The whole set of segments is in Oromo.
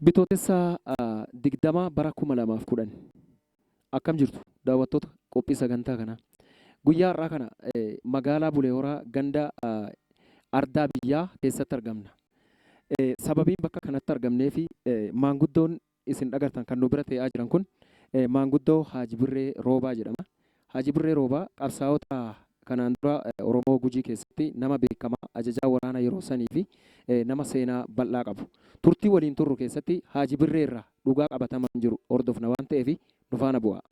Bitootessa 20 bara 2010. Akkam jirtu daawwattoota qophii sagantaa kanaa. Guyyaa har'aa kana magaalaa Bulee Horaa ganda Ardaa Biyyaa keessatti argamna. Sababiin bakka kanatti argamneef maanguddoon isin dhagartan kan nu bira tee'aa jiran kun maanguddoo Haaji Birree Roobaa jedhama. Haaji Birree Roobaa qabsaa'ota kanaan dura Oromoo Gujii keessatti nama beekamaa, ajajaa waraana yeroo sanii fi nama seenaa bal'aa qabu. Turtii waliin turru keessatti Haaji Birree irraa dhugaa qabatamaan jiru hordofna waan ta'eef nu faana bu'aa.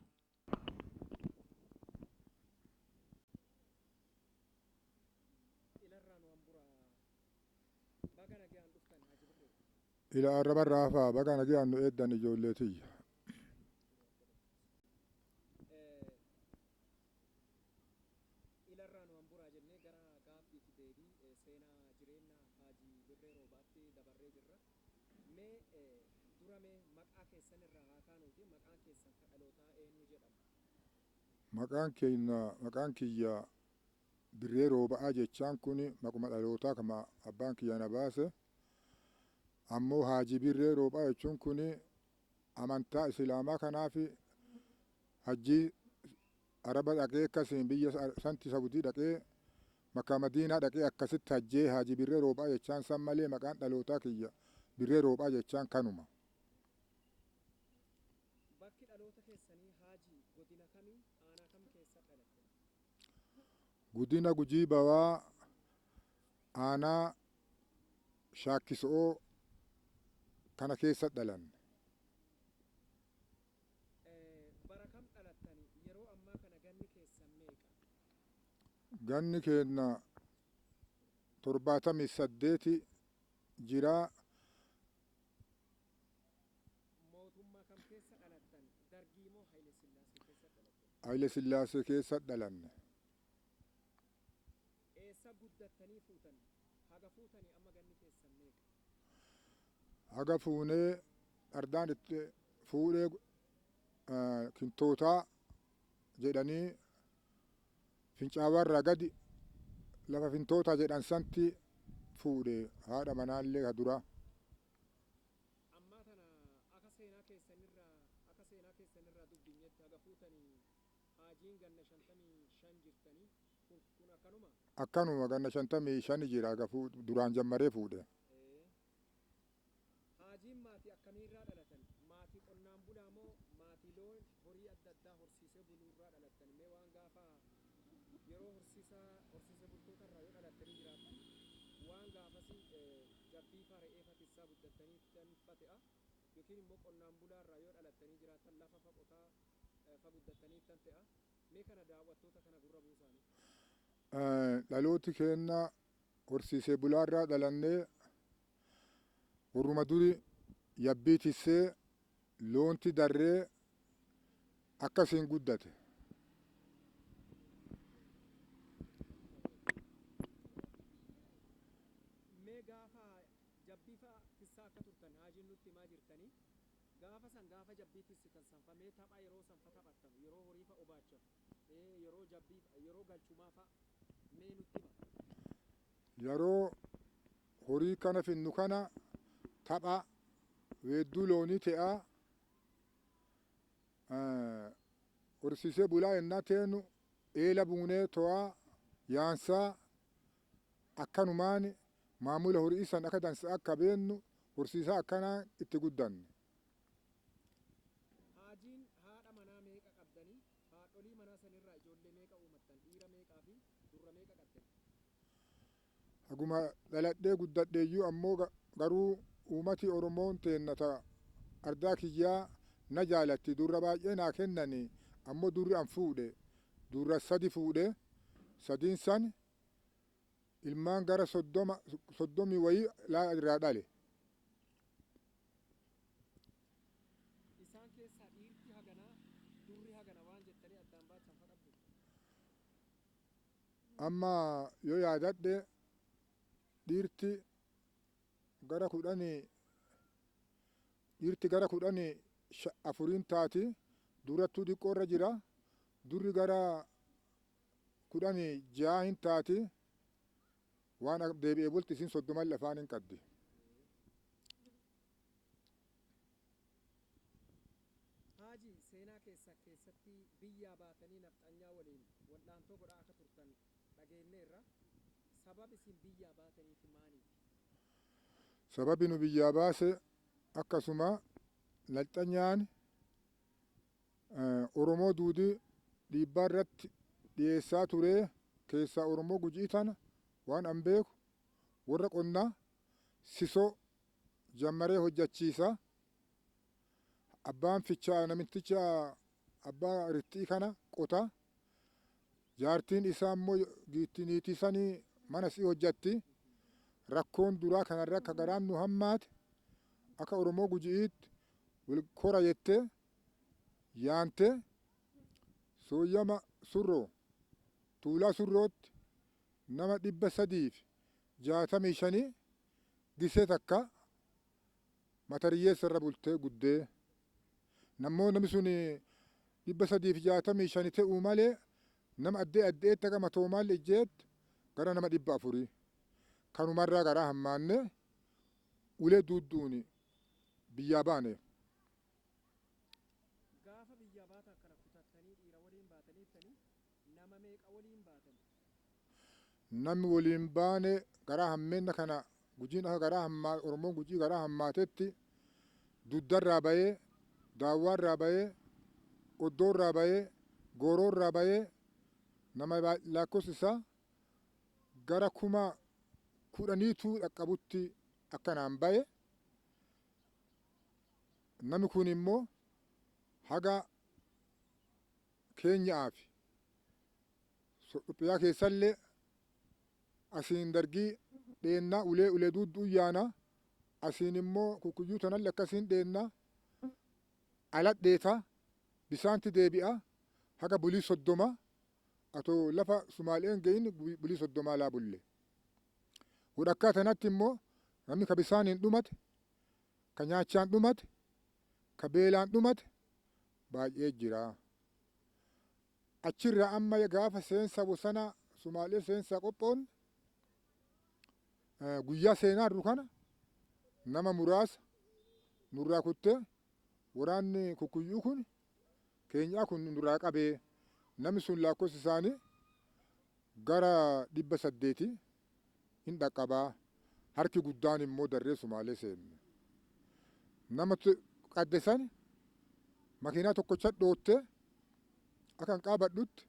Ila arrabarraa hafaa, baga nagayaan nu eeddan ijoollee tiyya. Ilarraa nu hamburaa jennee gara gaaffii fi deebii seenaa jireenna Haaji Birree Roobaatti dabarree jirra. Mee dura mee maqaa keessan irraa haa kaanuuti, maqaan keessan ka dhalootaa eennu jedhama? Maqaan keenna maqaan kiyya Birree Rooba'aa jechaan kun maquma dhalootaa kama abbaan kiyya na baase. Ammoo Haaji Birree Roobaa jechuun kun amantaa Islaamaa kanaaf hajjii Araba dhaqee akkasiin biyya santi Saudii dhaqee Makkaa Madiinaa dhaqee akkasitti hajjee Haaji Birree Roobaa jechaan san malee maqaan dhalootaa kiyya Birree Roobaa jechaan kanuma. Bakki dhaloota keessanii Haaji godina kamii aanaa kam keessa dhalattan? Gudina Gujii Bawaa aanaa Shaakkiso'oo kana keessa dhalanne. Bara kam dhalattani? Yeroo ammaa kana ganni keessan meeqa? Ganni keenna 78 jira. Mootummaa kam keessa dhalattan? Dargii moo Haile Sillaasee keessa dhalattan? Haile Sillaasee keessa dhalanne. Eessa guddattanii fuutan? Haga fuutanii amma ganni keessan meeqa? Haga fuunee ardaan itti fuudhee Kintootaa jedhanii Fincaawaarraa gadi lafa Fintootaa jedhan santi fuudhe haadha manaallee ka duraa. Ammaa tana aka seenaa keessanirraa aka seenaa keessanirraa dubbinyetti haga fuutanii Haajiin ganna 55 jirtanii kun kun akkanuma? Akkanuma ganna 55 jira haga duraan jammaree fuudhe. Ee. Haajiin maatii akkamiirraa dhalatan? Maatii qonnaan bulaa moo maatii loon, horii adda addaa horsiisee buluurraa dhalattan? Mee waan gaafa yeroo horsiisa horsiise bultoota irraa yoo dhalattanii jiraattan waan gaafasi jabbiifaa re'eefa tissaa guddattaniittan fa te'a yookiin immoo qonnaan bulaa irraa yoo dhalattanii jiraattan lafa fa qotaa fa guddattaniittan te'a. Mee kana daawwattoota kana gurra buusaanii. Dhalooti keenna horsiisee bulaarraa dhalannee warruma duri yabbii tissee loonti darree akkasiin guddate. Mee gaafa jabbii fa'a tissaa akka turtan Haajiin nutti himaa jirtanii gaafa san gaafa jabbii tissitan san fa mee tapha yeroo san fa taphattanu yeroo horii fa obaachanu yeroo jabbii yeroo galchumaa fa mee nutti hima. Yeroo horii kana finnu kana tapha weedduu loonii te'a. Horsiisee bulaa yennaa teenu eela buunee to'aa yaansaa akkanumaan maamula horii san akka dansa akka beennu horsiisaa akkanaa itti guddanne. Haajiin haadha manaa meeqa qabdani? Haadholii manaa sanirraa ijoollee meeqa uumattan? Dhiira meeqaa fi durra meeqa qabdani? Haguma dhaladhee guddadheeyyuu ammoo garuu uumati Oromoon teenna ta ardaa kiyyaa na jaalatti durra baay'ee naa kennani ammoo durri an fuudhe durra sadi fuudhe sadiin san ilmaan gara 30 soddomii wayii laa irraa dhale. Isaan keessaa dhiirti haganaa durri hagana waan jettanii addaan baachan fa qabdu? Amma yoo yaadadhe dhiirti gara kudhanii dhiirti gara kudhanii afuriin taati durattuu xiqqoo irra jira durri gara 16 hin taati waan deebi'ee bulti isiin 30 afaan hin qabdi. Biyyaa baatanii nafxanyaa waliin wal'aantoo godhaa akka turtan dhageenyeerra. Sabab isin biyyaa baataniif maaliif? Sababi nu biyyaa baase akkasuma nafxanyaan Oromoo duudii dhiibbaa irratti dhiyeessaa turee, keessaa Oromoo Gujii tana waan an beeku warra qonnaa sisoo jammaree hojjachiisa. Abbaan fichaa namticha abbaa rixxii kana qota. Jaartiin isaa immoo niitii sanii mana sii hojjatti. Rakkoon duraa kanarra akka garaan nu hammaate, akka Oromoo Guji'iitti wal kora jettee yaante, sooyyama surroo tuulaa surrootti nama 365 gisee takka matariyyeessa irra bultee guddee. Nammoo namni sun 365 ta'uu malee, nama addee addeetti akka matoomaal ijjeetti gara nama 400. Kanumarraa garaa hammaanne ulee duudduun biyyaa baane. Gaafa biyyaa baatan kana kutattanii dhiira waliin baataniittanii, nama meeqa waliin baatan? Namni waliin baane garaa hammeenna kana, Gujiin akka garaa hammaa, Oromoon Gujii garaa hammaatetti duddarraa bayee, daawwaarraa bayee, oddoorraa bayee, gooroorraa bayee, nama lakkoofsi isaa gara 10,000tu dhaqqabutti akkanaan baye. Namni kun immoo haga Keenyaa fi Itoophiyaa keessallee asiin dargii dheennaa, ulee ulee duudduu yaana, asiin immoo kukkuyyuu tanallee akkasiin dheennaa, aladheeta bisaanti deebi'a. Haga bulii 30 atoo lafa Sumaaleen gahin bulii 30 laa bulle. Wodhakkaa tanatti immoo namni ka bisaaniin dhumate, ka nyaachaan dhumate, ka beelaan dhumate baay'ee jira. Achirraa amma gaafa seensa bosona Sumaalee seensaa qophoon guyyaa seenaarru kana nama muraasa nurraa kuttee, waraanni kukkuyyuu kun keenyaa kun nurraa qabee, namni sun lakkoofsi isaanii gara 800 hin dhaqqabaa. Harki guddaan immoo darree Sumaalee seenne. Nama qadde san makiinaa tokkocha dhootte, akka hin qaabadhutti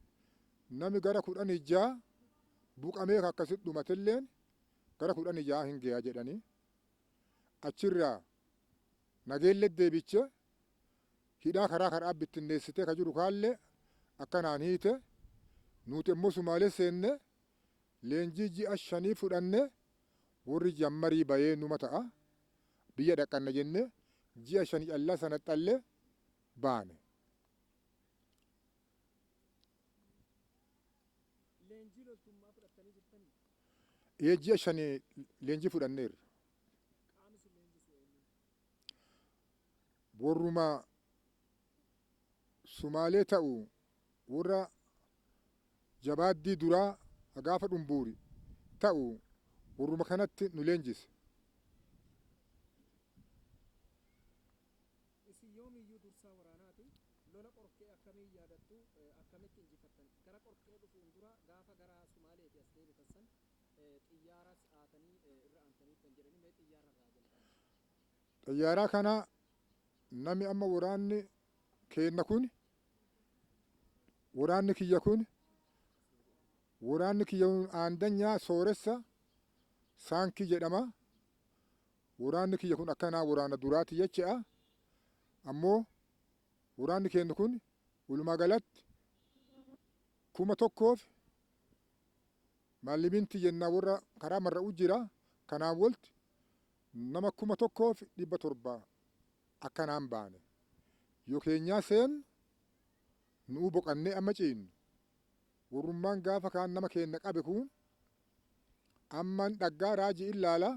nami gara 16 buqamee akkasitti dhumatelleen gara 16 hin geeya jedhanii. Achirraa nageellee deebiche, hidhaa karaa karaa bittinneessitee ka jiru kaallee akkanaan hiite. Nuti immoo Sumaalee seenne, leenjii ji'a 5 fudhanne. Warri jammarii bayee numa ta'a biyya dhaqqanna jenne, ji'a 5 callaa sana xallee baane. Leenjii loltummaa fudhattanii jirtanii? Ee, ji'a 5 leenjii fudhanneerra. Qaamni isin leenjisu eenyu? Warruma Sumaalee ta'u, warra jabaaddii duraa gaafa dhumbuuri ta'u, warruma kanatti nu leenjise. Isin yoomiyyuu dursaa waraanaati. Lola Qorkee akkamiin yaadattu? Akkamitti injifattan? Gara Qorkee dhufuun dura gaafa gara Sumaaleeti as deebitan san xiyyaaras aatanii irra aantaniittan jedhanii, mee xiyyaara irraa jalqabu. Xayyaaraa kana nami amma waraanni keenna kun, waraanni kiyya kun, waraanni kiyya aandanyaa sooressa saankii jedhama. Waraanni kiyya kun akkanaa waraana duraati jecha'a. Ammoo waraanni keenya kun walumaa galatti 1000 maalliminti jennaa, warra karaa marra'u jira. Kanaan wolti nama 1700 akkanaan baane. Yoo keenyaa seennu nu'uu boqannee amma ciinnu. Warrummaan gaafa kaan nama keenna qabe kun amman dhaggaa raajii ilaala,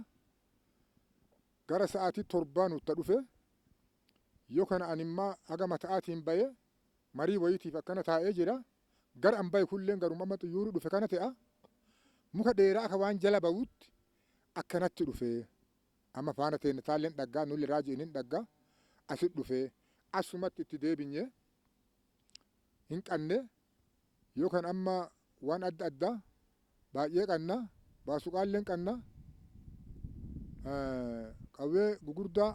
gara sa'aatii 7 nutta dhufe. Yoo kana animmaa haga mata'aatiin baye, marii wayiitiif akkana taa'ee jira. Gara an baye kulleen garuma amma xuyyuurri dhufe kana te'a. Muka dheeraa akka waan jala ba'utti akkanatti dhufe. Amma faana teenne taalleen dhaggaa, nulle raajiin hin dhaggaa asit dhufe, asumatti itti deebinye. Hin qanne yookaan amma waan adda addaa baay'ee qanna, baasuqaallee hin qanna, qawwee gugurdaa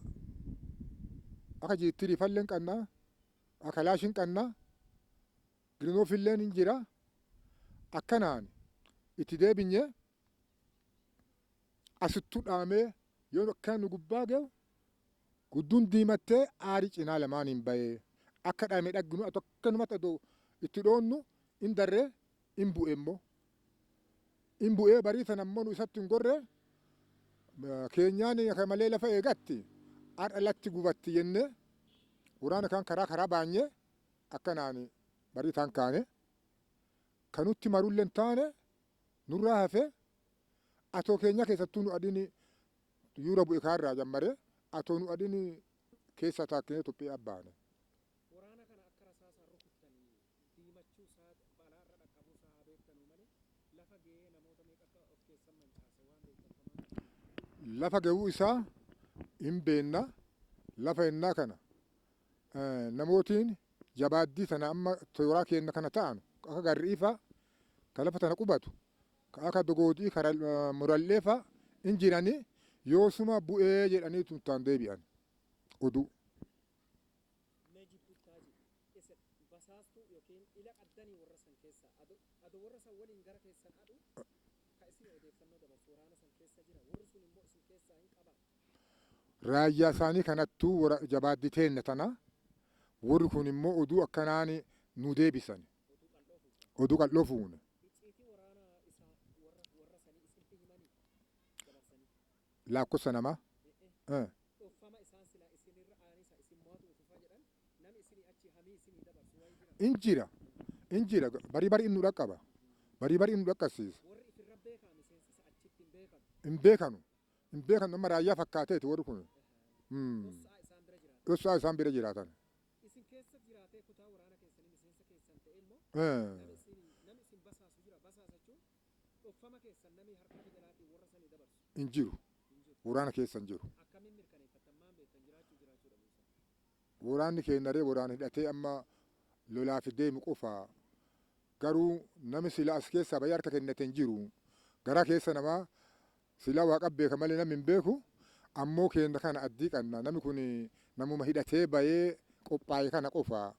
akka jiittiriifallee hin qanna, akka laashin qanna, girinoofilleen hin jira. Akkanaan itti deebinye asittuu dhaamee yoo akkana nu gubbaa ga'u gudduun diimattee aarii cinaa lamaaniin bahee akka dhaame dhagginu atoo akkanumatti adoo itti dhoonnu in darree in bu'e immoo. In bu'ee barii sana immoo nu isatti hin gorre, keenyaan akka malee lafa eegatti har'a latti gubatti jennee waraana kan karaa karaa baanye akkanaan barii taan kaane kanutti marullee hin taane nurraa hafe. Atoo keenya keessattuu nu adini yuura bu'e kaarraa jammaree atoo nu adini keessa taakkinee Itoophiyaa baane. Waraana kana akka rasaasaan rukuttanii diimachuu isaa balaa irra dhaqqabuu isaa haa beektanuu malee lafa ga'ee namoota meeqa akka of keessan mancaase waan beektan kamaan? Lafa ga'uu isaa hin beenna. Lafa ennaa kana namootiin jabaaddii tana amma tooraa keenna kana ta'an akka garri'ii fa'a ka lafa tana qubatu ka akka dogoodii kara murallee fa'a hin jiranii yoosuma bu'ee jedhanii tuntaan deebi'an oduu. Mee jidduuttaa jiru isin basaastuu yookiin ila qaddanii warra san keessa ado warra san waliin gara keessan adhu ka isin odeeffannoo dabarsu waraana san keessa jira, warri sun immoo isin keessaa hin qabaa? Raayyaa isaanii kanattuu jabaaddii teenna tana warri kun immoo oduu akkanaan nu deebisan. Oduu qal'oo fuune. Icciitii waraana isaa warra sanii isinitti himanii dabarsanii? Lakkoofsa namaa. Dhoffama isaan silaa isinirra aanisa isin mo'atu ufifaa jedhan nami isinii achi hamii isinii dabarsu wayii jira? In jira. In jira. Barii barii inni nu dhaqqaba. Barii barii inni nu dhaqqabsiisa. Warri ifirra beekaa miseensa isa achitti hin beekanu? Hin beekanu. Hin beekanu, amma raayyaa fakkaateeti warri kun. Dhossaa isaan bira jiraatan. Dhossaa isaan bira jiraatan. Isin keessa jiraatee kutaa waraana keessanii miseensa keessan ta'e immoo nami isin basaasu jira? Basaasachuun dhoffama keessan nami harka jalaatiin warra sanii dabarsu. Hin jiru. Waraana keessa hin jiru. Akkamiin mirkaneeffattan, maan beektan jiraachuu jiraachuu dhabuu isaa? Waraanni keenya waraana hidhatee amma lolaaf deemu qofa. Garuu nami sila as keessaa bayyaa harka kennate hin jiru. Garaa keessa namaa sila waaqa beeka malee namni hin beeku. Ammoo keenya kana addii qanna. Namni kun namuma hidhatee bayee qophaa'e kana qofa.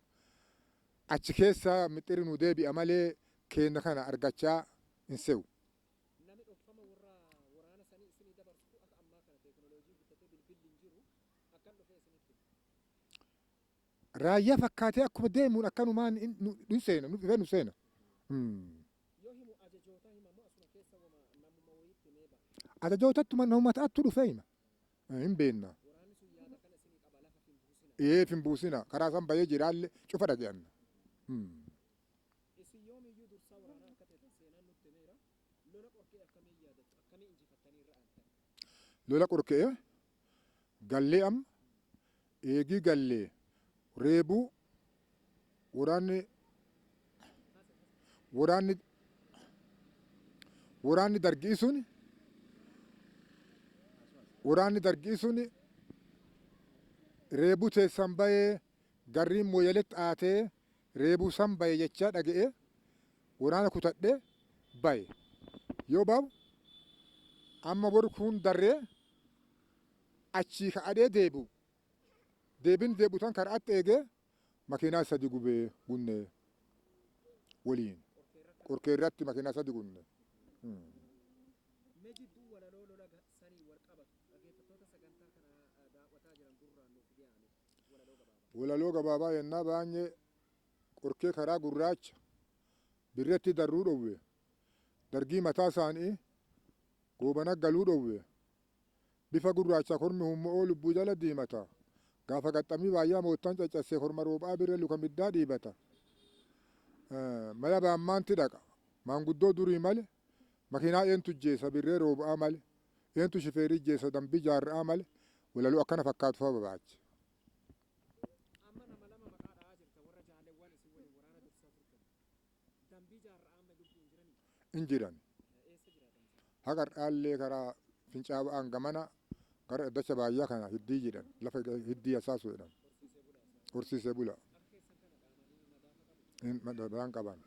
Achi keessa mixirri nu deebi'a malee keenya kana argachaa hin se'u. Nami dhoffama warra waraana sanii isinii dabarsu akka ammaa kana teekinooloojii guddatee bilbilli hin jiru akkan dhufee isinitti hima? Raayyaa fakkaatee akkuma deemuun akkanumaan nu seena, nu dhufee nu seena. Yoo himu ajajoota himamoo asuma keessa wama namuma wayiitti himee ba'a? Ajajootattuma namuma ta'attu dhufee hima. Hin beenna. Waraanni sun yaada kana isinii qaba, lafa hin buusina. Eef hin buusina. Karaa san bahee jiraallee cufa dhaga'anna. Isin yoomiyyuu dursaa waraanaa akka ta'e seenaan nutti himeera. Lola Qorkee akkamiin yaadattu? Akkamiin injifattanii irra aantan? Lola Qorkee gallee amma eegii gallee reebuu waraanni dargii sun reebuu teessan bahee garriin mooyaletti aatee reebuu san bahe jechaa dhaga'e waraana kutadhe bahe. Yoo bahu amma warri kun darree achii ka'adhee deebi'u deebin deebi'u tan karaatti eegee makiinaa sadi gubee gunne waliin Qorkee irratti makiinaa sadi gunne. Mee jidduu walaloo lola sanii wal qabatu dhaggeeffattoota sagantaa kana daawwataa jiran gurraan nuuf dhiyaame, walaloo gabaabaa. Walaloo gabaabaa yennaa baanye Qorkee karaa gurraacha birretti darruu dhowwe, dargii mataa isaanii goobana galuu dhowwe, bifa gurraacha kormi hummo'oo lubbuu jala diimata, gaafa qaxxamii baay'aa moottan caccassee korma roobaa birre luka middaa dhiibata, mala baammaanti dhaqa maanguddoo durii male, makiinaa eentu jeessa birree roobaa male, eentu shifeerii jeessa dambii jaarraa male. Walaloo akkana fakkaatu fa'a babaache. Amma nama lama maqaa dha'aa jirta, warra jaalewwan isin waliin waraana dursaa turtan. Dambii Jaarraa amma lubbuun jiranii? In jiran. Eessa jiraatan isaan? Haqa dhaallee karaa Fincaa'aan gamana gara Dhaddacha baay'aa kana hiddii jedhan, lafa hiddii asaasu jedhan. Horsiisee bulaa isaan? Horsiisee bula. Akka keessan kana dhaamanii madaafa qabu? Balaan qaban.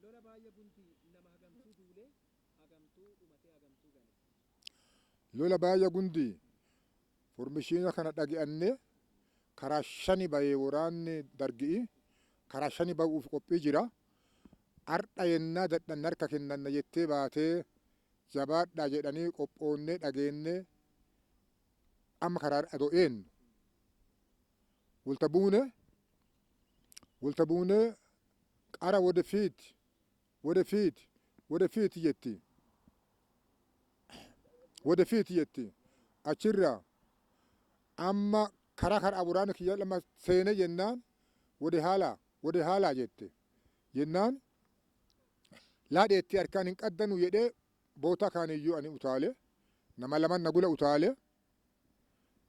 Lola baay'ee gundii nama hagamtuu duulee hagamtuu dhumatee hagamtuu gale. Lola baay'ee gundii formishiina kana dhage'annee karaa shani bahee waraanni dargi'i karaa shani bahuuf qophii jira. Har'a yennaa dadhanne harka kennanna jettee baatee jabaadhaa jedhanii qophoonnee dhageennee amma karaa adoo eenyu walta buune walta buunee qara ወደፊት ወደፊት ወደፊት jetti ወደፊት jetti. Achirraa amma karaa karaa waraana kiyya lama seene jennaan ወደ ኋላ ወደ ኋላ jette jennaan laadheetti harkaan hin qaddanu jedhee boota kaaniyyuu ani utaale nama laman na gula utaale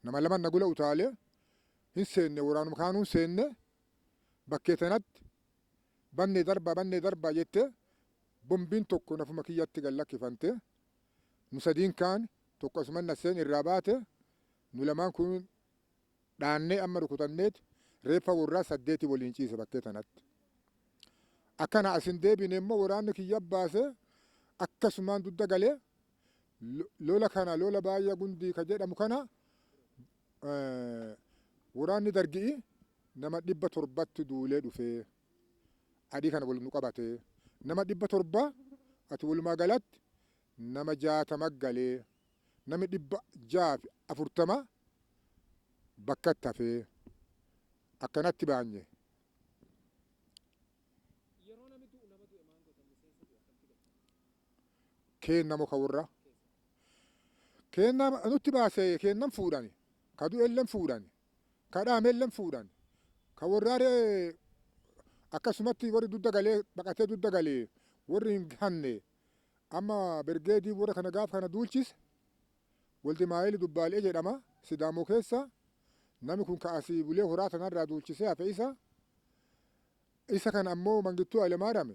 nama laman na gula utaale hin seenne waraanuma kaanuu seenne bakkee tanatti bannee darbaa bannee darbaa jette bombiin tokko nafuma kiyyatti gad lakkifante nu sadiin kaan tokko asuman na seen irraa baate nu lamaan kun dhaannee amma rukutanneet reeffa warraa 8 waliin ciise bakkee tanatti. Akkana asin deebine immoo waraanni kiyya baase akkasumaan dudda galee lola kana lola baay'ee gundii ka jedhamu kana waraanni dargi'i nama 700tti duulee dhufee adii kana wal nu qabate nama 700 ati walumaa galatti nama 60 galee nami 640 bakkatti hafee akkanatti baanye. Yeroo namni du'u nama du'e maal gootan miseensa du'e akkamitti galtan? Keenna muka warra. Keenna nutti baase keennan fuudhani. Ka du'elleen fuudhani. Ka dhaamelleen fuudhani. Ka warraaree akkasumatti warri dudda galee baqatee dudda galee warri hin hanne amma bergeedii warra kana gaafa kana duulchise Waldi Maayil Dubbaalee jedhama Sidaamoo keessa namni kun ka asii bulee horaa tanarraa duulchisee hafe isa kana ammoo Mangittuu Hayilemaariyaam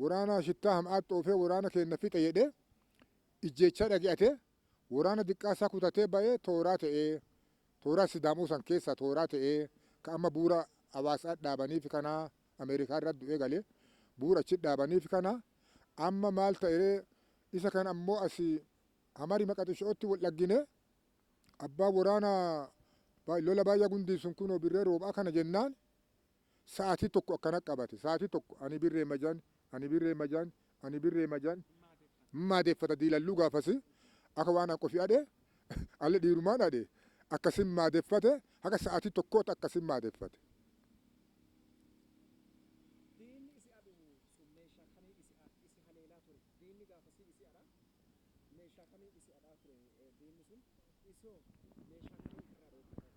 waraana shittaa ham'aatti oofee waraana keenya fixe jedhee ijjeechaa dhage'ate waraana diqqaasaa kutatee ba'ee tooraa ta'ee tooraa Sidaamoo san keessa tooraa ta'ee ka amma bu'uura hawaasaa dhaabaniif kana Ameerikaa irratti du'ee galee bu'uura achi dhaabaniif kana amma maal ta'ee isa kana ammoo asii Hamari Maqaxishootti wal dhaggine abbaa waraana lola baay'ee gundii sun kunoo Birree Roobaa kana jennaan sa'aatii tokko akkana qabate sa'aatii tokko ani Birree Majaan ani Birree Majaan ani Birree Majaan maadeeffata diilalluu gaafasi akka waan an qofi adhe alle dhiirumaan adhe akkasin maadeeffate haga sa'aatii tokkooti akkasin maadeeffate. Diinni isi adhu sun meeshaa kamii isi haleelaa ture? Diinni gaafasii isi adhaa meeshaa kamii isi adhaa ture diinni sun isoo meeshaa kamii irraa dhoofatan?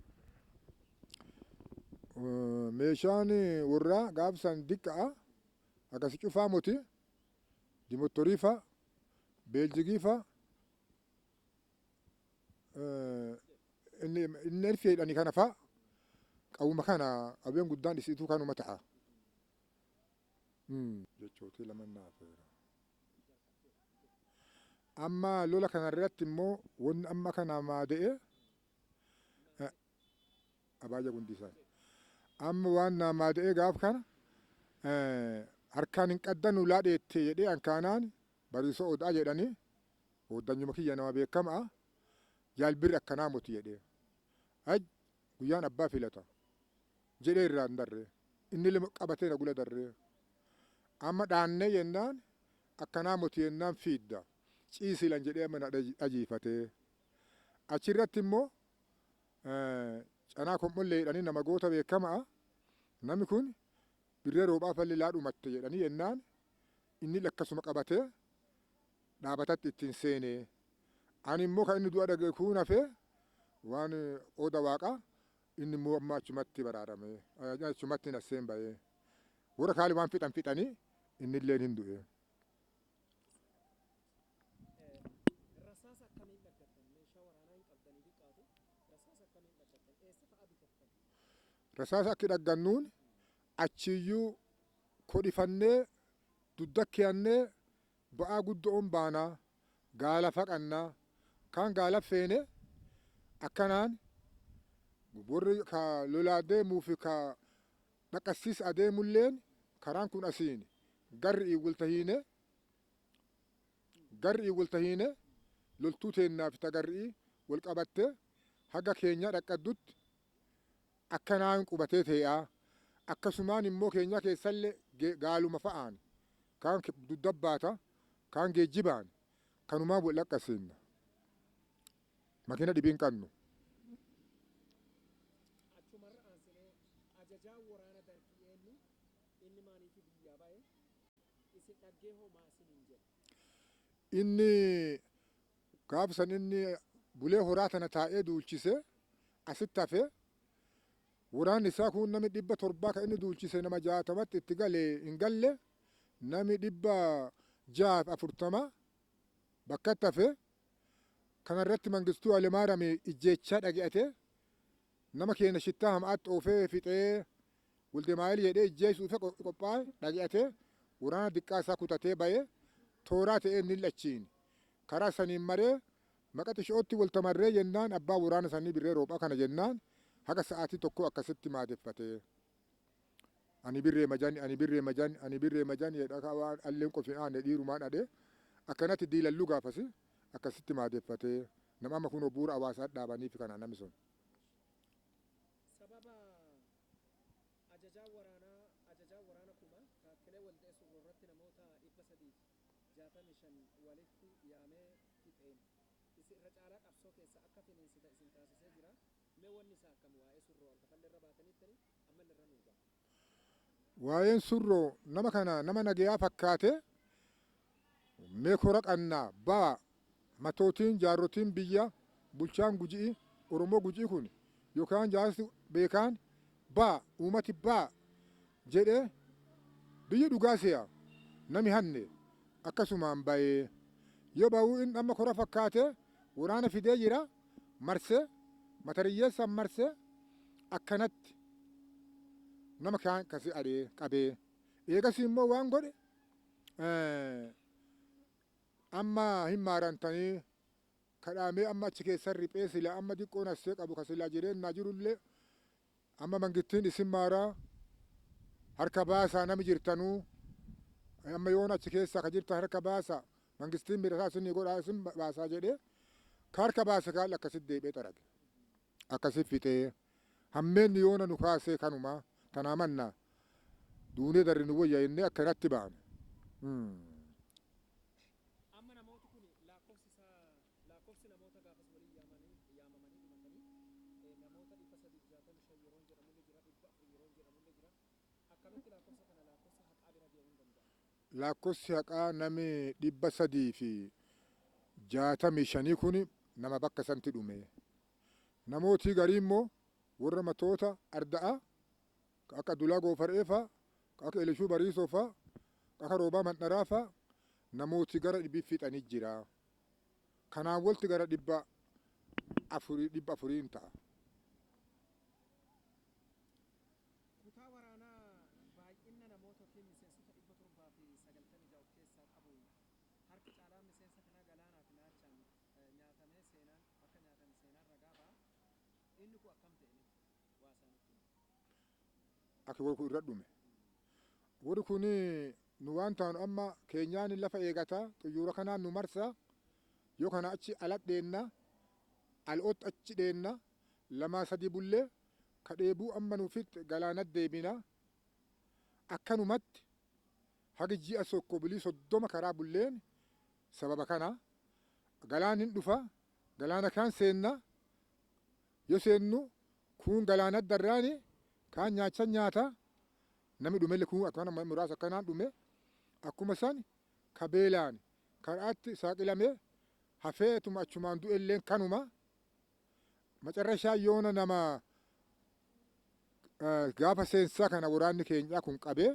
Meeshaan warraa gaafsan diqqa'a akkasi cufaa moti dimottorii fa'a beeljigii fa'a inni erfee jedhani kana fa'a qawwuma kana qawween guddaan isiituu kanuma ta'a. Jechootii lama naafeera. Amma lola kana irratti immoo wanni amma kana maade'e abaaja gundisaa. Amma waan naa maade'e gaaf kana harkaan hin qaddanu laadheette jedhee ankaanaan bariisoo odaa jedhanii hooddanyuma kiyya nama beekamaa jaalbirri akkanaa moti jedhee. Aj guyyaan abbaa filata jedhee irraa hin darree inni lima qabatee na gula darree. Amma dhaannee jennaan akkanaa moti jennaan fiidda ciisilan jedhee amma na dhajiifatee. Achirratti immoo canaa kom'ollee jedhanii nama goota beekamaa namni kun Birree Roobaa falli laadhumatte jedhanii jennaan inni akkasuma qabatee dhaabatatti ittiin seenee. Ani immoo kan inni du'a dhaga'e kuun hafee waan ooda waaqaa inni immoo amma achumatti baraarame achumatti nasseen ba'ee. Warra kaali waan fixan fixanii inni illeen hin du'e. Rasaasa akkamiin dhaggattan? Meeshaa waraanaa hin qabdanii diqqaatu. Rasaasa akkamiin dhaggattan? Eessa fa'a bitattan? Rasaasa akki dhaggannuun achiyyuu kodhifannee dudda keeyannee ba'aa guddoon baanaa gaala faqannaa kaan gaala feene akkanaan Warri ka lolaa deemuu fi ka dhaqqasiis adeemulleen karaan kun asiin garri waltahiine, garri waltahiine, loltuu teennaa fi tagarrii wal qabatte haga keenya dhaqqaddutti akkanaan qubatee tee'a. Akkasumaan immoo keenya keessallee gaaluma fa'aan kaan dudabbaata, kaan geejjibaan, kanumaan wal dhaqqasiinna. Makiina dhibii hin qabnu. Achumarra aansinee, ajajaa waraana Dargii eenyu? Inni maaliif biyyaa ba'e? Isin dhaggee hoo maa isiniin jedhe? Inni gaafsan inni Bulee Horaa tana taa'ee duulchise asitti hafe. Waraanni isaa kun nami 700 kan inni duulchise nama 60tti itti galee hin galle, nami 640 bakkatti hafe. Kanarratti Mangistuu Hayilemaariyaam ijjeechaa dhage'ate, nama keenya shittaa hamaatti oofee fixee Waldemaayil jedhee ijjeessuuf qophaa'e dhage'ate, waraana diqqaa isaa kutatee ba'e, tooraa ta'ee inni achiin karaa saniin maree maqa xishootti waltamarree jennaan, abbaa waraana sanii Birree Roophaa kana jennaan, haga sa'aatii 1 akkasitti maadeffate. Ani Birree Majani, ani Birree Majani, ani Birree Majani jedha, waan alleen qofin aane dhiirumaan dhadhe akkanatti diilalluu gaafasi akkasitti maadeffate. Nama amma kunoo bu'uura hawaasaa dhaabaniif kana namni sun. Sababa ajajaa waraanaa, ajajaa waraana kuma Taakkelee Waldee Surroo irratti namoota 365 walitti yaamee fixeen isin irra caalaa qabsoo keessa akka finiinsita isin taasisee jira. Mee wanni isaa akkam? Waa'ee Surroo alkafallee irra baataniittani ammallee irra nuu ga'a. Waa'een Surroo, nama kana nama nagayaa fakkaate, mee kora qannaa ba'a, matootiin jaarrotiin biyya, bulchaan Guji'i, Oromoo Gujii kun yookaan jaarsi beekaan ba'a, uumati ba'a jedhe, biyyi dhugaa se'a nami hanne akkasumaan ba'ee. Yoo ba'uu inni amma kora fakkaate waraana fidee jira, marse, matariyyeessaan marse, akkanatti nama kaan kasi adhee qabee. Eegasii immoo waan godhe, amma hin maarantanii kadhaamee, amma achi keessa riphee sila amma diqqoon assee qabu ka silaa jireennaa jirullee, amma mangittiin isin maaraa, harka baasaa, nami jirtanuu amma yoon achi keessaa ka jirtan harka baasaa, mangistiin mirataa isinii godhaa, isin baasaa jedhee, ka harka baase kaan akkasitti deebi'ee xarage, akkasitti fixee. Hammeenni yoona nu kaasee kanuma tanaa manna duunee darri nu wayya jennee akkanatti baane. Amma namooti kun lakkoofsi isaa, lakkoofsi namoota gaafas waliin yaamamanii dhumatanii namoota 365 yeroon jedhamullee jira, 400 yeroon jedhamullee jira. Akkamitti lakkoofsa kana, lakkoofsa haqaa bira ga'uu hin danda'amu? Lakkoofsi haqaa nami 365 kun nama bakka santi dhume. Namooti garii immoo warra matoota arda'a akka Dulaa Goofar'ee fa'a, akka Elishuu Bariisoo fa'a, akka Roobaa Mandharaa fa'a namooti gara dhibii fixanii jira. Kanaan walti gara 400, 400n ta'a. Kutaa waraanaa baay'ina namoota yookiin miseensota 796 of keessaa qabu, harki caalaan miseensa kanaa galaanaa fi naachaan nyaatamee seenaan akka nyaatame seenaan ragaa ba'a. Inni kun akkam ta'e waa isaanitti hima? Akka warri kun irra dhume. Warri kun nu waan taanu amma keenyaan lafa eegataa, xuyyuura kanaan nu marsaa, yoo kana achi ala dheenna, al'ootti achi dheenna, lamaa sadii bullee ka dheebuu amma nu fixxe galaanatti deebina. Akkanumatti hagi ji'a 1 bulii 30 karaa bulleen sababa kana galaan hin dhufa, galaana kaan seenna, yoo seennu kuun galaanatti darraani, kaan nyaachan nyaata, nami dhumelle kuun akkana muraasa akkanaan dhume, akkuma san ka beelaan karaatti saaqilame hafeetuma achumaan du'elleen kanuma. Macarrashaa yoona nama gaafa seensaa kana waraanni keenyaa kun qabee,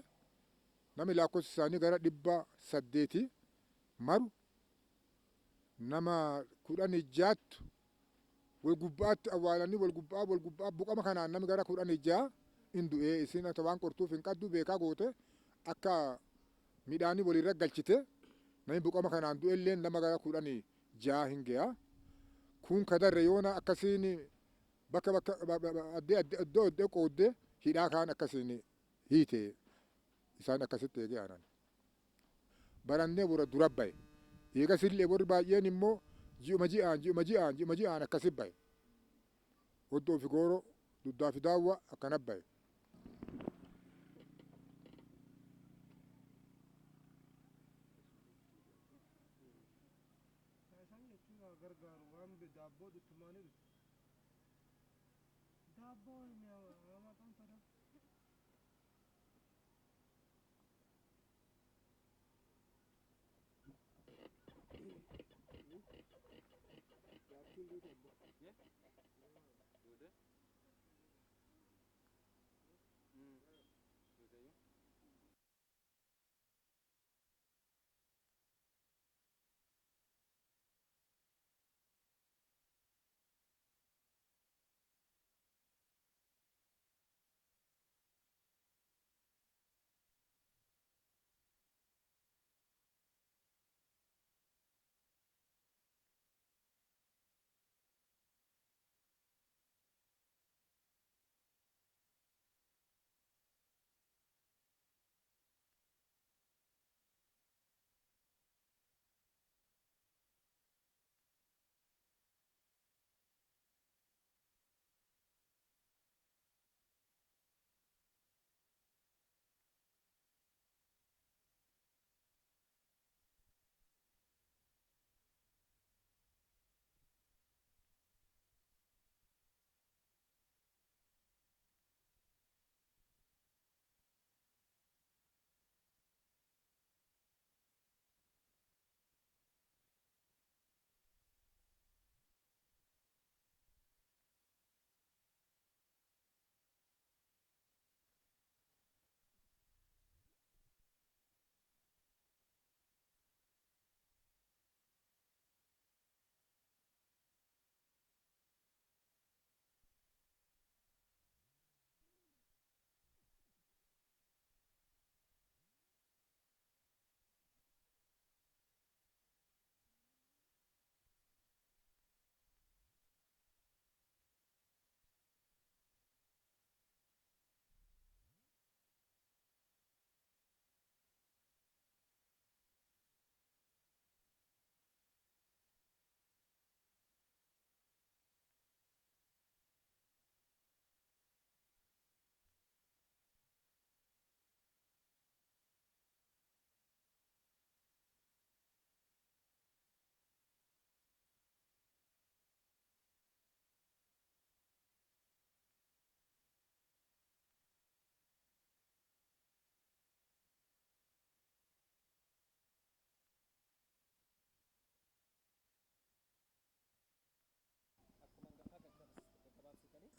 nami lakkoofsi isaanii gara 800 maru, nama 16ttu wal gubbaatti awwaalanii, wal gubbaa wal gubbaa buqama kanaan nami gara 16 in du'ee. Isin ata waan qortuuf hin qaddu beekaa goote akka midhaanii walirra galchite, nami buqama kanaan du'elleen nama gara 16 hin ge'a. Kun kadarre yoona akkasiin. Bakka bakka addee addee iddoo iddoo qooddee hidhaa kaan akkasiin hiite isaan akkasitti eegee aanan. Barannee warra dura bahe. Eegasillee warri baay'een immoo ji'uma ji'aan ji'uma ji'aan ji'uma ji'aan akkasi bahe. Oddoo fi gooroo duddaa fi daawwa akkana bahe.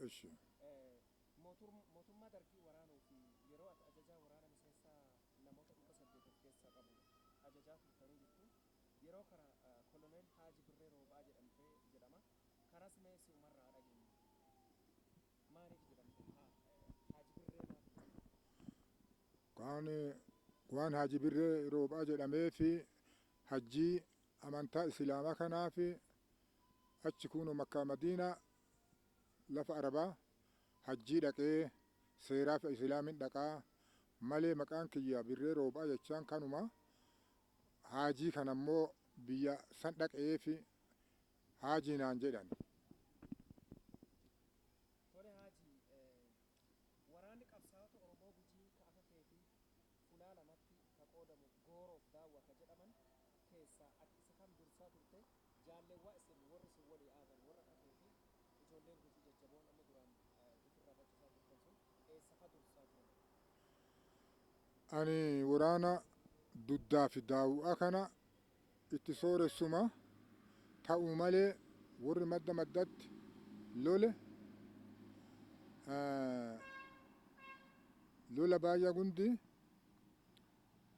Ishi. Mootummaa dargii waraanuu fi yeroo ati ajajaa waraana miseensaa namoota 800 of keessaa qabu ajajaa turtanii jirtu. Yeroo kana koloneel Haaji Birree Roobaa jedhamtee jedhama. Kanas mee si'umarraa dhageenye. Maaliif jedhamte Haaji Birree maaf jedhamte? Waan waan Haaji Birree Roobaa jedhamee fi hajjii amantaa Islaamaa kanaaf achi kunu Makkaa Madiinaa lafa Arabaa hajjii dhaqee seeraa fi Islaamin dhaqaa malee maqaan kiyya Birree Roobaa jechaan kanuma. Haajii kana immoo biyya san dhaqee fi haajii naan jedhan. Tole Haajii, waraanni qabsaa'ota Oromoo Gujii ka akka keetii fulaa lamatti ka qoodamu Gooroof Daawwa ka jedhaman keessaa ati isa kam dursaa turte? Jaalleewwaa isin warri isin walii aadan warra akka keetii ijoolleen Gujii jajjaboon amma duraan ofirraa faccisaa turtan sun eessa fa dursaa turan? Ani waraana duddaa fi daawwaa kana itti sooressuma ta'uu malee warri madda maddatti lole lola baay'ee gundi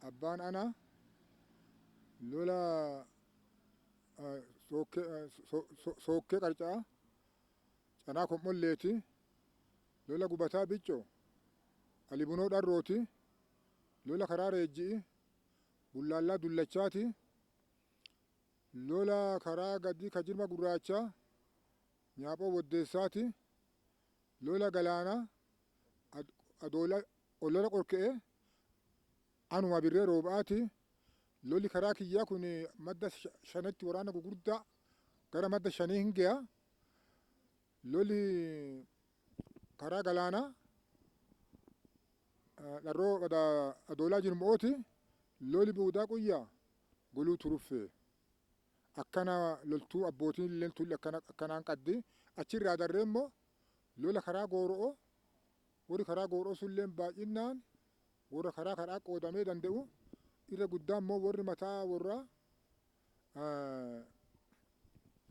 abbaan ana lola sookkee qarcaa canaa komolleeti lola gubataa biccoo alibunoo dharrooti lola karaa reejji'i bullaallaa dullachaati lola karaa gadii ka jirma gurraachaa nyaaphoo woddeessaati Lola galaanaa adoola olola qorke'e anuma Birree Rooba'aati. Lolli karaa kiyyaa kun madda shanitti waraana gugurdaa gara madda shanii hin ge'a. Lolli karaa galaanaa dharroo adoolaa jirmo'ooti. Lolli buudaa quyyaa goluu turuffee. Akkana loltuu abbootiin illee tulli akkanaan qaddi. Achirraa darree immoo lola karaa gooro'oo, warri karaa gooro'oo sunillee baay'inaan warra karaa karaa qoodamee danda'u. Irra guddaa immoo warri mataa warraa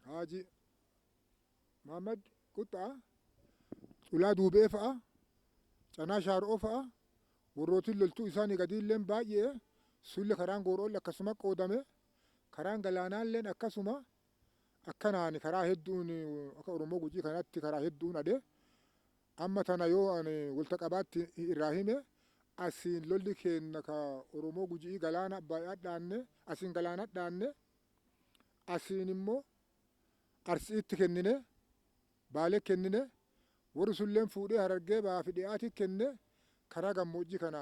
Haaji Mahammad Quxxaa, Culaa Duubee fa'a, Canaa Shaaroo fa'a, warrootiin loltuu isaanii gadiillee baay'ee sulle karaan gooro'oo akkasuma qoodame. Karaan galaanaalleen akkasuma akkanaan karaa hedduun akka Oromoo Gujii kanatti karaa hedduun ade. Amma tana yoo ani walta qabaatti irraa hime, asiin lolli keenna ka Oromoo Gujii galaana Abbaayyaa dhaanne, asiin galaana dhaanne, asiin immoo Arsiitti kennine, Baalee kennine, warri sulleen fuudhee Harargee ba'aa fi dhi'aati kenne. Karaa gammoojjii kana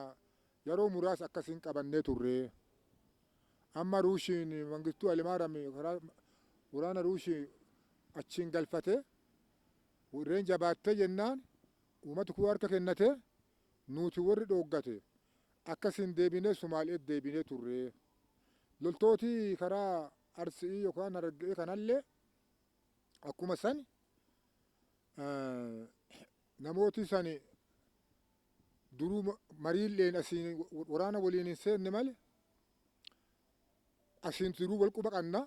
yeroo muraasa akkasiin qabannee turre. Amma Ruushiin Mangistuu Hayilemaariyaam karaa waraana Ruushii achiin galfate, irreen jabaattee jennaan uummati kun harka kennate, nuti warri dhooggate akkasiin deebinee Sumaaleetti deebinee turre. Loltooti karaa Arsii yookaan Harargee kanallee akkuma san namooti sani duruu mariilleen asiin waraana waliin hin seenne malee asiin duruu wal quba qabna.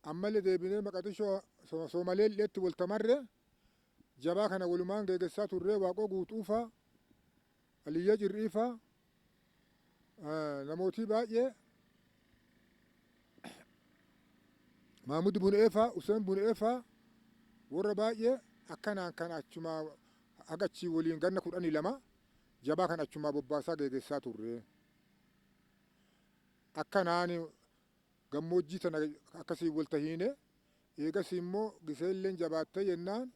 Ammallee deebinee Maqadishoo Soomaleelleetti waltamarre jabaa kana walumaan geeggessaa turre. Waaqoo Guutuufaa, Aliyya Cirriifaa, namootii baay'ee, Maamud Buneefaa, Useen Buneefaa, warra baay'ee akkanaan kan achumaa haga achii waliin ganna 12 jabaa kan achumaa bobbaasaa geeggessaa turre. Akkanaan gammoojjii tana akkasiin waltahiine. Eegas immoo giseelleen jabaattee jennaan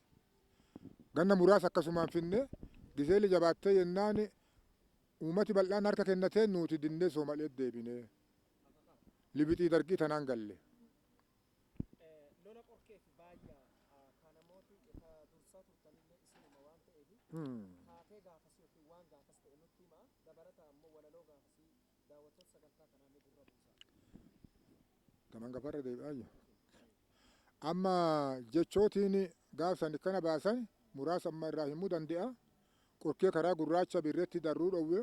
ganna muraasa akkasumaan finne. Giseelli jabaattee jennaan uummati bal'aan harka kennatee nuti dinnee Soomalee deebine. Libixii dargii tanaan galle. Lola qorkee fi baay'aa ka namooti ka dursaa turtanillee isinuma waan ta'eef, taatee gaafasii yookiin waan gaafas ta'e nutti himaa. Dabalata ammoo walaloo gaafasii daawwattoota sagantaa kanaallee gurra buusaa. Taman gafarra deebi'aa. Amma jechootiin gaafsan kana baasan muraasa amma irraa himuu danda'a. Qorkee karaa gurraacha birreetti darruu dhowwe,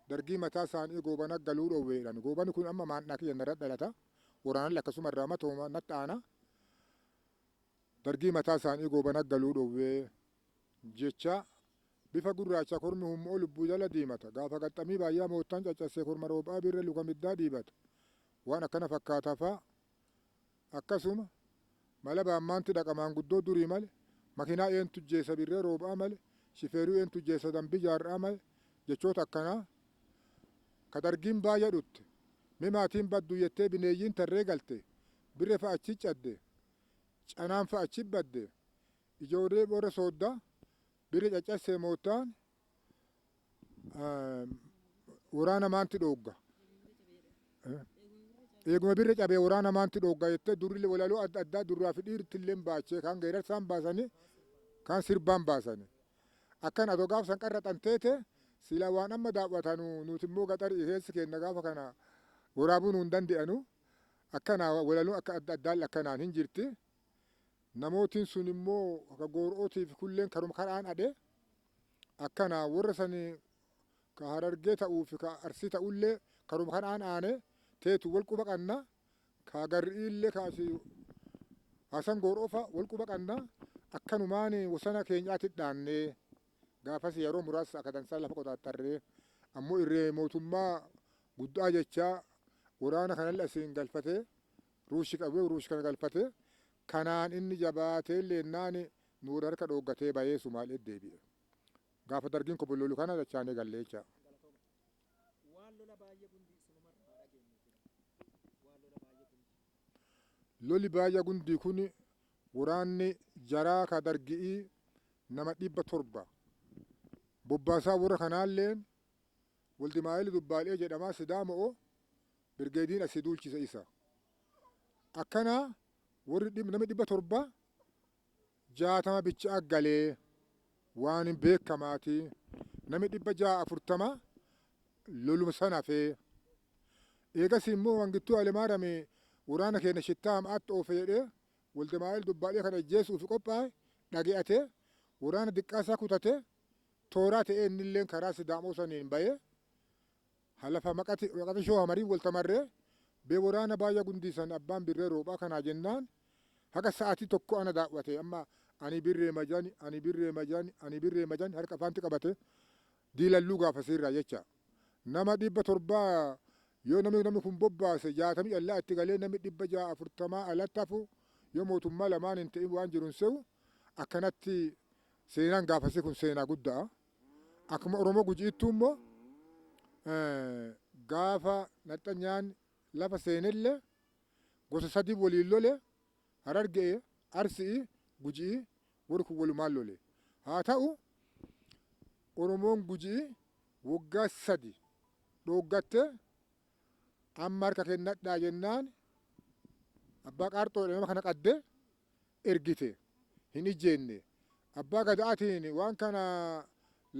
dargii mataa isaanii goobana galuu dhowweedhaan. Goobanni kun amma maandhaa kiyya narra dhalata. Waraanalli akkasuma irraa matooma natti aana. Dargii mataa isaanii goobana galuu dhowwee jecha bifa gurraacha kormi hummoo lubbuu jala diimata. Gaafa qaxxamii baay'aa moottan caccassee korma roobaa birre luka middaa dhiibata. Waan akkana fakkaataa fa'a. Akkasuma mala baammaanti dhaqamaan guddoo durii male, makinaa eentu jeessa birree roobaa male, shifeeruu eentu jeessa dambii jaarraa male, jechoota akkanaa. Ka dargiin baay'ee dhutte mi maatiin baddu jettee bineeyyiin tarree galte, birre fa'a achi cadde, canaan fa'a achi badde, ijoollee warra sooddaa birre caccassee moottaan waraana maanti dhoogga. Eeguma birre cabee waraana maanti dhoogga jettee durri walaloo adda addaa durraa fi dhiirtillee baachee, kaan geerarsaan baasanii, kaan sirbaan baasanii. Akkan adoo gaafsan qarra xanteete sila waan amma daawwatanu nuti immoo gaxarii keessi kenna gaafa kana waraabuu nuun danda'anu. Akkana walaloo akka adda addaan akkanaan hin jirti. Namootiin sun immoo akka goor'ootiif kulleen karuma karaan adhe akkana warra sanii ka Harargee ta'uu fi ka Arsii ta'ullee karuma karaan aane teetu wal quba qanna, ka garriillee ka asii Hasan Goor'oo fa'a wal quba qanna. Akkanumaan wasana keenyaatti dhaannee gaafas yeroo muraasa akka dansaa lafa qoxaaxxarree ammoo irree mootummaa guddaa jecha waraana kanallee asiin galfatee ruushi qabee ruushi kana galfatee kanaan inni jabaatee leennaan nuura harka dhooggatee bahee Sumaalee deebi'e. Gaafa dargiin kobolloolu kana dachaanee gallee jecha. Waan lola baay'ee gundii isinumarraa dhageenyu. Waan lola baay'ee gundii. Loli baay'ee gundii kun waraanni jaraa ka dargi'ii Nama 700 bobbaasaa warra kanaalleen Waldimaa'eel Dubbaalee jedhamaa Sidaamo'o birgeediin asii duulchise isa. Akkana warri nama 760 bicha galee waan hin beekamaati. Nami 640 loluma sana hafee. Eegas immoo Mangittuu Hayilemaariyaam waraana keenya shittaa hamaatti oofe jedhee Waldimaa'eel Dubbaalee kana ajjeesuuf qophaa'e dhage'atee waraana diqqaasaa kutatee tooraa ta'ee innilleen karaa Sidaamoo saniin bahee halafa maqatishoo hamariin waltamarree bee waraana baay'ee gundiisan abbaan Birree Roobaa kanaa jennaan haga sa'aatii tokko ana daawwate. Amma ani Birree Majani, ani Birree Majani, ani Birree Majani harka afaanti qabate diilalluu gaafasiirraa jecha. Nama 700 yoo namni kun bobbaase 60 callaa itti galee namni 640 alatti hafu yoo mootummaa lamaan hin ta'in waan jiru hin se'u. Akkanatti seenaan gaafasii kun seenaa guddaa. Akkuma Oromoo Gujiittuu immoo gaafa naxxanyaan lafa seenellee gosa sadii waliin lole: Harargee, Arsii, Gujii. Warri kun walumaan lole. Haa ta'u Oromoon Gujii waggaa 3 dhooggatte. Amma harka kennadhaa jennaan abbaa qaarxoodha nama kana qadde ergite hin ijjeenne. Abbaa gadaatiin waan kana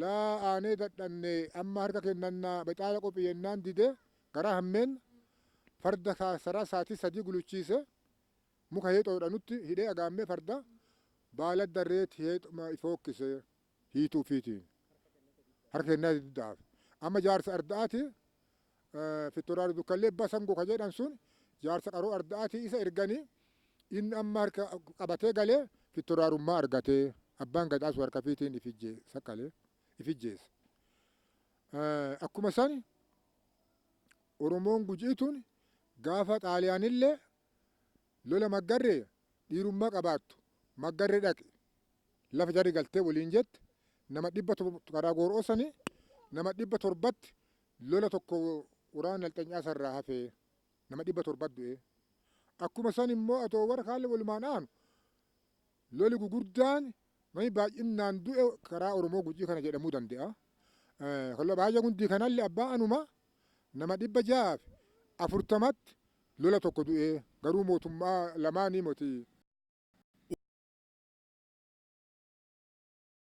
laa aanee dadhanne amma harka kennannaa bexaala qophii jennaan dide. Garaa hammeen farda saraa saatii 3 guluchiise muka heexoodhanutti hidhee agaammee farda baala darreetti heexuma ifookkise hiituu fiitiin harka kennaa diddaaf. Amma jaarsa arda'aati Fittoraari Dukkallee Abbaa Sangoo ka jedhan sun jaarsa qaroo arda'aati isa erganii inni amma harka qabatee galee fittoraarummaa argatee abbaan gadaa sun harka fiitiin ifijjee saqqalee ifijjeesse. Akkuma san Oromoon Gujiituun gaafa Xaaliyaanillee lola Maggarree dhiirummaa qabaattu Maggarree dhaqi lafa jarri galtee waliin jette nama 700 karaa goor'oo sanii nama 700tti lola tokko waraana nalxanyaa sarraa hafee nama 700 du'e. Akkuma san immoo atoo warra kaan walumaan aanu loli gugurdaan namni baay'inaan du'e karaa Oromoo Gujii kana jedhamuu danda'a. Baay'ee gundii kanallee abbaa anuma nama 640tti lola tokko du'e, garuu mootummaa lamaanii moti.